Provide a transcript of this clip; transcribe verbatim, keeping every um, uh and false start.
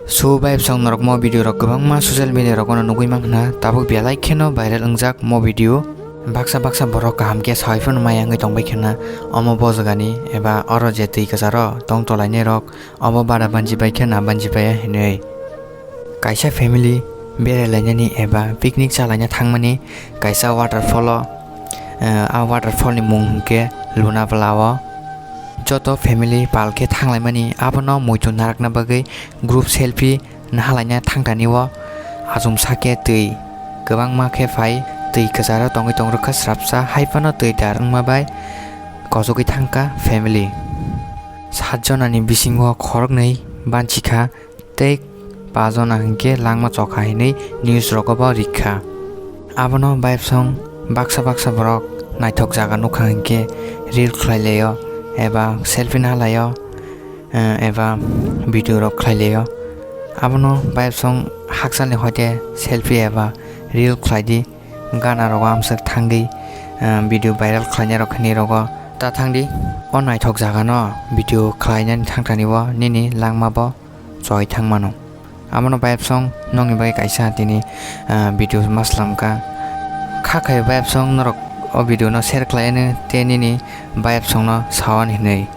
So bai bwsang norok mo video rok kwbangma social media rogo no nugui mankha, tabuk belai kheno viral wngjak mo video. Baksa baksa borok kaham khe sawi phano maya wngwi tongbai khana, omo bo jagani eba oro je twi kwcharo tong tolainai rok obo bara banji bai khe na banji bai hinwi. Kaisa family berai lainani eba picnic chalaina thangmani kaisa waterfall o, eh, a waterfall ni mung hwnkhe Luna Bala o. Joto family pal khe thanglaimani abono muitu narakna bagwi group selfie nahalaina thangkani o. Achomsa khe twi kwbangma khe phai, twi kwcharo tongwi tongrwkha srapsa, hai phano twi dar wngma bai kochogwi thangkha family. Sat jonani bisingo khoroknwi banchikha tei pas jona hinkhe langma chokha hinwi news rogo bo rikha. Abono bai bwsong baksa baksa borok naithok jaga nukha hinkhe reel khlai laio eba selfie nahalaio, eh, eba video rok khlai laio. Abono bai bwsong hakchalni hoite selfie eba reel khlai di, gana rogo amswk thangwi, eh, video viral khlainai rok hinwi rogo ta thangdi. O naithok jaga no video khlainani thangthani o nini langma bo choi thangmano. Abono bai bwsong nokni bagwi kaisa tini, ah, video ma slamkha. Kha khai bai bwsong norok o video no share khlai anw tei nini bai bwsong no sawan hinwi.